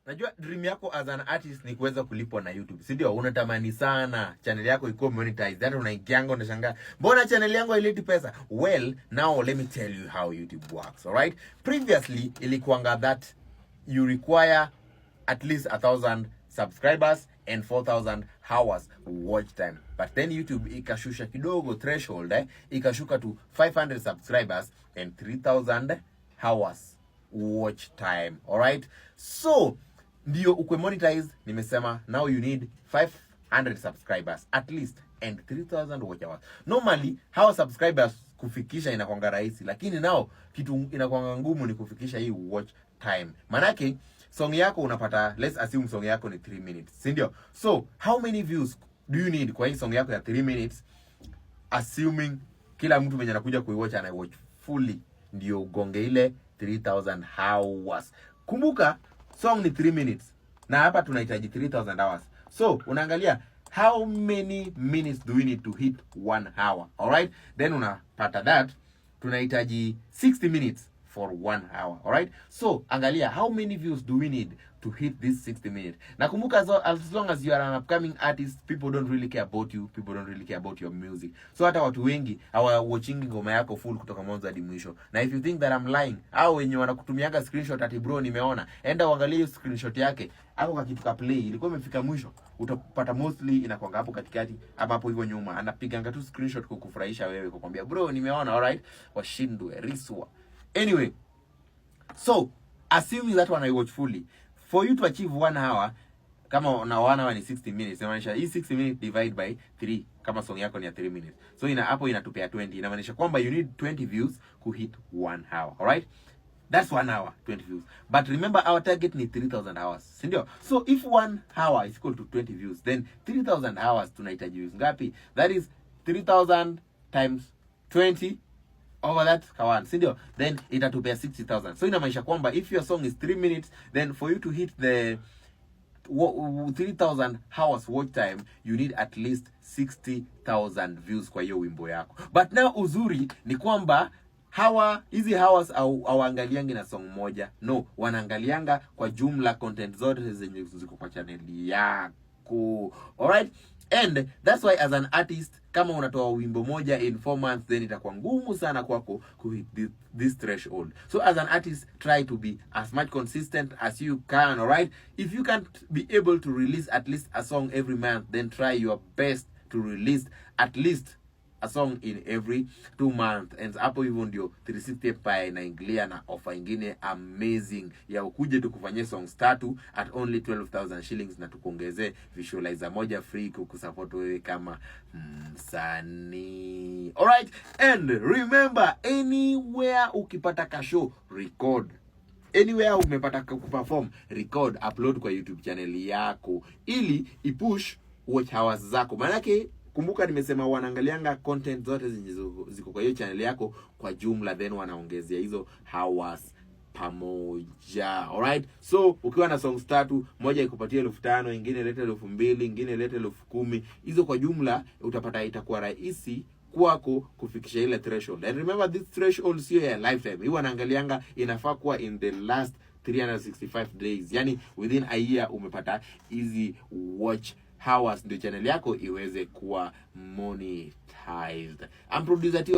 Najua dream yako as an artist ni kuweza kulipwa na YouTube, si ndio? Unatamani sana channel yako ikuwe monetized. Hata unaingianga unashangaa, mbona channel yangu haileti pesa? Well, now let me tell you how YouTube works, all right? Previously ilikuanga that you require at least 1,000 subscribers and 4000 hours watch time, but then YouTube ikashusha kidogo threshold, ikashuka to 500 subscribers and 3000 hours watch time. Alright, so ndio ukwe monetize, nimesema now you need 500 subscribers at least and 3000 watch hours. Normally hawa subscribers kufikisha inakwanga rahisi, lakini nao kitu inakwanga ngumu ni kufikisha hii watch time. Manake song yako unapata, let's assume song yako ni 3 minutes, si ndio? So how many views do you need kwa hii song yako ya 3 minutes, assuming kila mtu mwenye anakuja kuiwatch anaiwatch fully, ndio ugonge ile 3000 hours? Kumbuka song ni 3 minutes na hapa tunahitaji 3000 hours, so unaangalia how many minutes do we need to hit 1 hour. Alright, then unapata that tunahitaji 60 minutes for 1 hour. Alright, so angalia how many views do we need to hit this 60 minutes. Na kumbuka, as long as you are an upcoming artist, people don't really care about you, people don't really care about your music. So hata watu wengi hawa watchingi ngoma yako full kutoka mwanzo hadi mwisho. Na if you think that I'm lying, au wenye wanakutumiaga screenshot ati "Bro, nimeona," enda uangalie hiyo screenshot yake, ako kakitu ka play ilikuwa imefika mwisho, utapata mostly inakwanga hapo katikati ama hapo hivyo nyuma. Anapiganga tu screenshot kukufurahisha wewe, kukwambia "Bro, nimeona." Alright, washindwe riswa. Anyway, so assuming that one I watch fully, for you to achieve 1 hour, kama na 1 hour ni 60 minutes, inamaanisha hii 60 minutes divide by 3, kama song yako ni ya 3 minutes, so ina hapo inatupea 20. Inamaanisha kwamba you need 20 views ku hit 1 hour. Alright, that's 1 hour, 20 views. But remember, our target ni 3000 hours, si ndio? So if 1 hour is equal to 20 views, then 3000 hours tunahitaji views ngapi? That is 3000 times 20 over that kawan, si ndio? Then itatupea 60,000. So inamaanisha kwamba if your song is 3 minutes, then for you to hit the 3000 hours watch time, you need at least 60,000 views kwa hiyo wimbo yako. But now uzuri ni kwamba hawa hizi hours au hawaangaliangi na song moja, no, wanaangalianga kwa jumla content zote zenye ziko kwa channel yako. Alright, and that's why as an artist, kama unatoa wimbo moja in 4 months, then itakuwa ngumu sana kwako kuhit this threshold. So as an artist, try to be as much consistent as you can. Alright, if you can't be able to release at least a song every month, then try your best to release at least a song in every 2 months. And hapo hivyo ndio 360 Empire inaingilia na offer ingine amazing ya ukuje tukufanyie songs tatu at only 12,000 shillings na tukuongezee visualizer moja free kukusupport wewe kama msanii. Alright, and remember, anywhere ukipata kashow, record. Anywhere umepata kuperform, record, upload kwa YouTube channel yako ili ipush watch hours zako. Maanake kumbuka nimesema wanaangalianga content zote zenye ziko kwa hiyo channel yako kwa jumla, then wanaongezea hizo hours pamoja. Alright, so ukiwa na songs tatu, moja ikupatie 5,000, ingine lete 2,000, ingine lete 10,000, hizo kwa jumla utapata itakuwa rahisi kwako kufikisha ile threshold. And remember, this threshold sio ya lifetime. Hii wanaangalianga inafaa kuwa in the last 365 days, yani within a year umepata hizi watch hours ndio channel yako iweze kuwa monetized. I'm producer T.